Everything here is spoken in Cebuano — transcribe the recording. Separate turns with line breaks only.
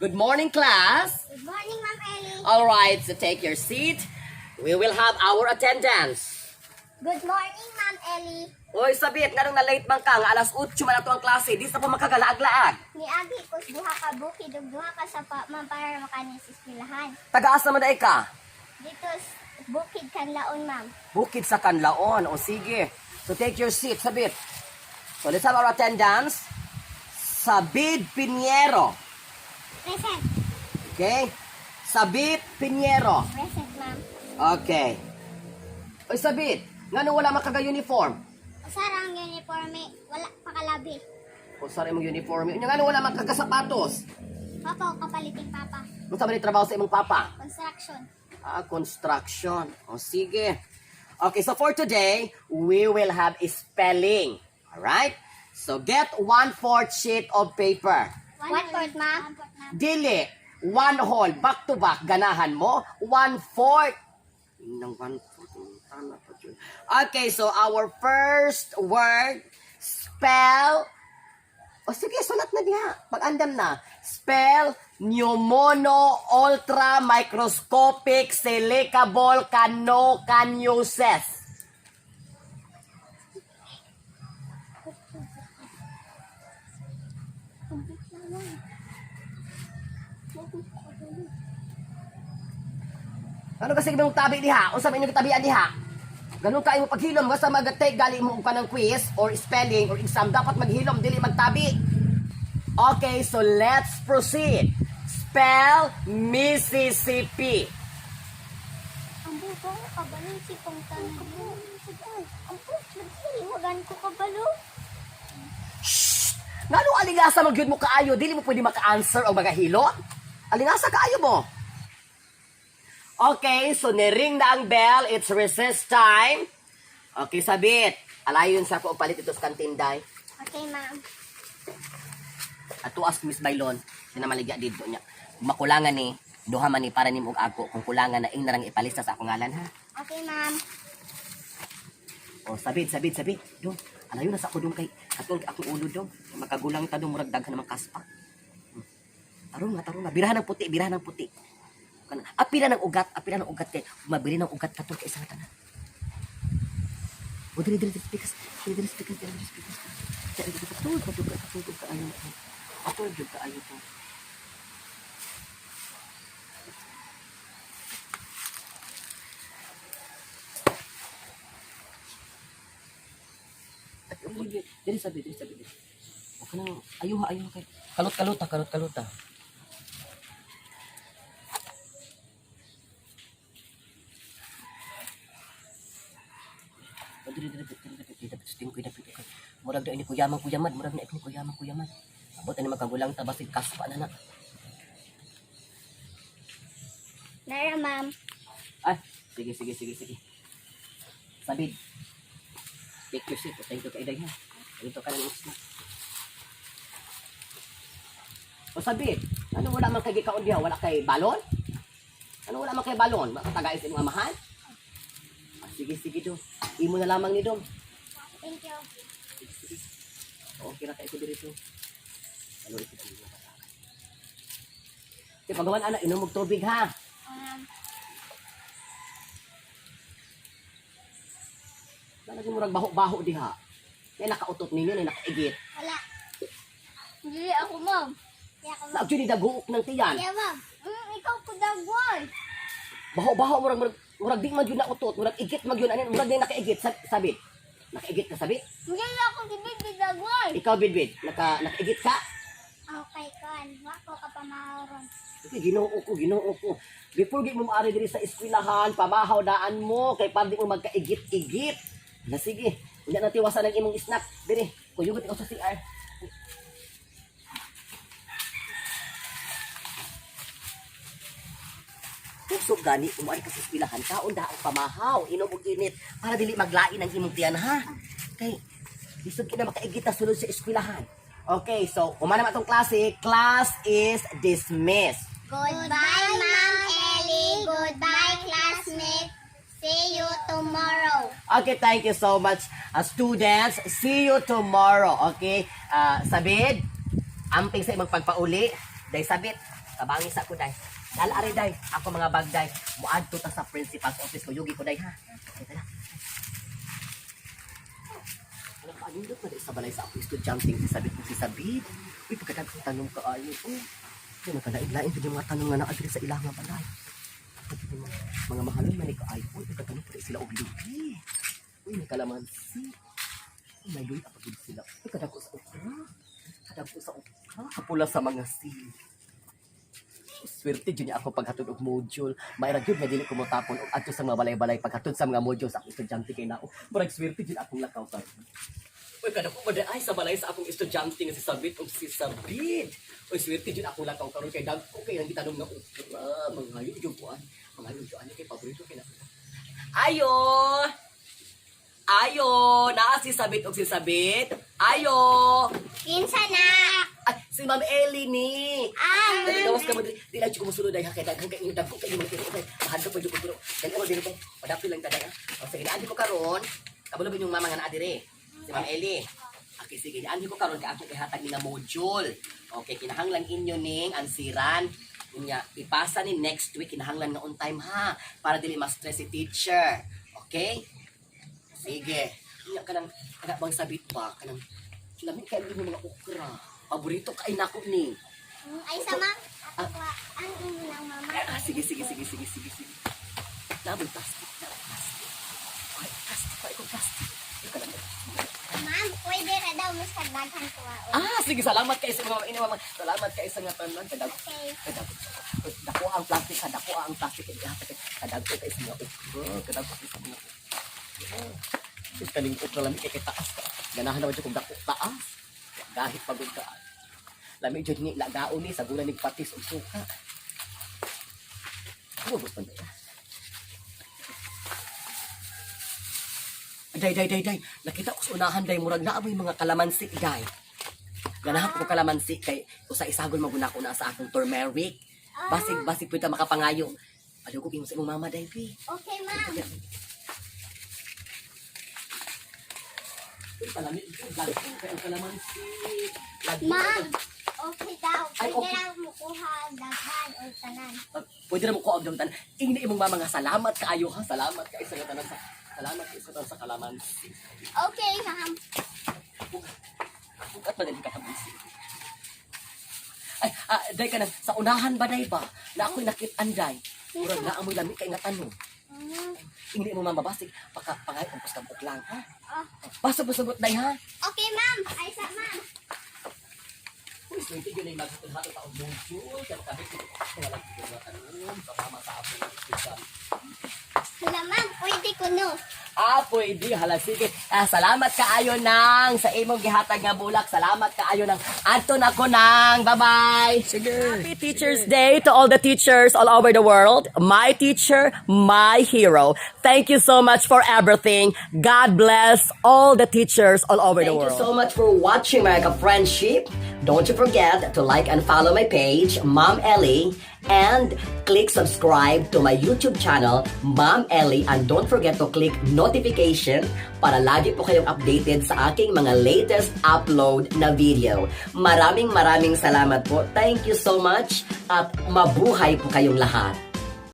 Good morning, class.
Good morning, Ma'am Ellie.
All right, so take your seat. We will have our attendance.
Good morning, Ma'am Ellie.
Oy, Sabit, nganong na late man ka? Nga alas 8 man ato ang klase. Di sa pa makagalaag-laag.
Niagi ko sa duha ka bukid ug duha ka sapa, ma'am, para makanis eskwelahan.
Tagaasa man day ka?
Dito sa Bukid Kanlaon, ma'am.
Bukid sa Kanlaon. O sige. So take your seat, Sabit. So let's have our attendance. Sabid Piñero.
Present.
Okay? Sabit Piñero.
Present, ma'am.
Okay. Oy, Sabit, ngano wala makaga-uniform?
Usara ang uniforme, wala pa kalabi.
O sorry mong uniform. Unya ngano wala makagasapatos?
Papa o kapaliting papa.
Unsa man ni trabaho sa imong papa?
Construction.
Ah, construction. O sige. Okay, so for today, we will have a spelling. Alright? So get 1/4 sheet of paper.
1/4, ma'am.
Dili, one whole, back to back, ganahan mo, 1/4. Nang 1/4, tama pa yun. Okay, so our first word, spell. O sige, sulat na diha. Pag-andam na. Spell pneumono ultra microscopic silicable canocanuses. Ano kasi imong tabi diha? Unsa man inyong tabian diha? Ganun kayo mo paghilom basta mag-take gali mo og kanang quiz or spelling or exam, dapat maghilom, dili magtabi. Okay, so let's proceed. Spell Mississippi.
Ang buko ko kabalo si pangtanan ko. Ang buko, wagan ko kabalo.
Shh! Ngano alingasa man gyud mo kaayo, dili mo pwede maka-answer og magahilo? Alingasa kaayo mo. Okay, so niring na ang bell, it's recess time. Okay, Sabit. Alayon sa ko palit ito sa kantinday.
Okay, ma'am.
Ato as Miss Bailon, na maligya didto niya. Makulangan ni duha man ni para nimo og ako kung kulangan na ing narang ipalista sa akong ngalan, ha.
Okay, ma'am.
O sabit, sabit, sabit. Dong, alayo na sa ako dong kay atol akong ulo dong. Makagulang ta dong, murag daghan naman kaspa. Tarong nga, tarong nga. Birahan ng puti, birahan ng puti. Kana apila ng ugat, apila ng ugat kay mabili ng ugat katol kay isang tanan. O dili dili dili pikas, dili dili pikas, dili dili pikas. Dili dili katol, katol, katol, kaayo. Atol jud kaayo to. Dili sabi, dili sabi, dili. O kanang ayuha, ayuha kay. Kalot kaluta, kalot kaluta. O, dili dili dili dili dili dili dili dili dili. Murag na ini kuyaman kuyaman, murag na ini kuyaman kuyaman. Abot ani magkagulang ta basig kaspa na na.
Nara, ma'am.
Ay, sige sige sige sige. Sabid. Take your seat. Thank you kay Day ha. Ito ka ng snack. O Sabid, ano wala man kay gikaon diha? Wala kay balon? Ano wala man kay balon? Makatagais imong amahan? Ah, sige sige dong. Imo na lamang ni dong.
Thank you.
Sige sige. Okay ra kay ko diri to. Ano ito ang mga bata? Sige, pagawan ana, inom og tubig ha.
Ma'am.
Wala lagi murag baho-baho diha. May nakautot ninyo, may nakaigit.
Wala. Hindi ako, ma'am. Hindi ako, ma'am.
Actually, daguok ng tiyan.
Kaya, ma'am. Ikaw ko dagway.
Baho-baho, murag, murag, murag di man yun nautot. Murag igit man yun. Ano, murag di nakaigit. Sabit. Nakaigit ka, sabit.
Hindi ako si Bibi dagway.
Ikaw, Bidbid, nakaigit ka.
Okay, kan. Wako ka pamaharon.
Okay, ginoo ko, ginoo ko. Before gi mo maari diri sa eskwelahan, pamahaw daan mo, kay para di mo magkaigit-igit. Na sige, unya na tiwasan ang imong snack. Diri, kuyugot ikaw sa CR. Kusog gani, umuari ka sa eskwelahan, kaon da ang pamahaw, inom og init, para dili maglain ang imong tiyan, ha? Kay, lisod ka na makaigit na sulod sa eskwelahan. Okay, so, humana man atong klase, class is dismissed.
Goodbye, Ma'am Ellie. Goodbye, classmate. See you tomorrow.
Okay, thank you so much, students. See you tomorrow, okay? Sabid, amping sa imong pagpauli. Day sabit, Tabangi sa ako, day. Dala ari, day. Ako mga bag, day. Muadto ta sa principal's office ko. Yugi ko, day, ha. Okay, tara. Alam ka, anindot na sa balay sa ako estudyante si Sabit kung si Sabit. Uy, pagkadaghang tanong ka ayo. Oh, yun, nagkalain-lain pa yung mga tanong nga naadri sa ilang nga balay. Pati yung mga mahalon man ni kaayo. Uy, pagkatanong pa sila og lubi. Uy, may kalamansi. Uy, may luya pa gid sila. Uy, kadako sa okra. Kadako sa okra. Kapula sa mga sili. Swerte jud niya ako paghatod og module. Mayra jud nga dili ko motapon og adto sa mga balay-balay paghatod sa mga module sa akong estudyante kay nao. Murag swerte jud akong lakaw karon. Uy, kada ko ba ay sa balay sa akong estudyante nga si Sabit og si Sabit. Uy, swerte jud akong lakaw karon kay dagko kay ang gitanong nga okra. Mangayo jud ko ani. Mangayo jud ani kay paborito kay nako. Ayo! Ayo! Naa si Sabit og si Sabit. Ayo!
Kinsa na?
Ay, si Ma'am Ellie ni.
Ah,
Dali gawas ka mo dili. Di lang jud ko mosulod ay ha kay daghan kay inyo dagko kay imong tiro kay mahadlok pa jud ko pero dali mo dili kay padapil lang taday ha. O sige, naanhi ko karon. Kabalo ba yung mama nga naa dire? Si Ma'am Ellie. Okay, sige, naanhi ko karon kay ako kay hatag ni nga module. Okay, kinahanglan inyo ning ansiran. Unya, ipasa ni next week kinahanglan nga on time ha para dili ma-stress si teacher. Okay? Sige. Unya kanang kana bang sabit ba kanang lami kay inyo mga okra. Paborito kay nako ni.
Ay, sa ma'am. Ako, ang inyo ng mama.
Ah, sige, sige, sige, sige, sige, sige. Nabol plastic, nabol plastic. Ay, plastic, ay, ko plastic. Ikaw lang.
Ma'am, pwede ra daw mas daghan ko.
Ah, sige, salamat kay sa mga ina, mama. Salamat kay sa nga tanan. Kadag,
Okay.
kadag. Dako ang plastic, ha, dako ang plastic. Kadag ko kay sa mga okra, kadag ko kay sa mga okra. Sus, kaning okra lami kay kay taas ka. Ganahan naman jud kung dako taas. Gahit pagod ka. Lami jud ni lagaon ni sagulan ni patis ug suka. Ano gusto niya? Day, day, day, day. Nakita ko sa unahan, day. Murag na amoy mga kalamansi, day. Ganahan ko kalamansi kay usa isagol maguna ko na sa akong turmeric. Basig, basig pwede makapangayo. Ayaw ko sa imong mama, day, pi.
Okay, ma'am.
Uy, palami. Lagi kay ang kalamansi. Lagi.
Ma'am, okay daw.
Ay,
Pwede
okay.
ra mo kuha daghan o tanan.
Ah, pwede na mo ko og tanan. Ingna imong mama nga salamat kaayo ha. Salamat kay sa tanan sa salamat kay sa tanan sa kalamansi.
Okay, ma'am.
Bukat pa din kalamansi. Ay, ah, day ka na, sa unahan ba day ba? Na ako'y nakit-an day. Murag na amoy lami kay nga tanong. Ingna imong mama basig paka pangay kung kang uklang ha.
Ah.
Basta busugot day ha.
Okay, ma'am. Ay, sa ma'am.
Uy, swerte yun ay maghatod-hatod ta og module kay makabit ko wala ko mga tanong sa mama sa akong exam.
Hala, ma'am. Pwede ko no.
Ah, pwede. Hala, sige. Ah, salamat kaayo nang sa imong gihatag nga bulak. Salamat kaayo nang. Adto na ko nang. Bye-bye.
Sige.
Happy Teacher's Day to all the teachers all over the world. My teacher, my hero. Thank you so much for everything. God bless all the teachers all over the world. Thank you so much for watching, mga friendship. Don't you forget to like and follow my page, Mom Ellie, and click subscribe to my YouTube channel, Mom Ellie, and don't forget to click notification para lagi po kayong updated sa aking mga latest upload na video. Maraming maraming salamat po. Thank you so much at mabuhay po kayong lahat.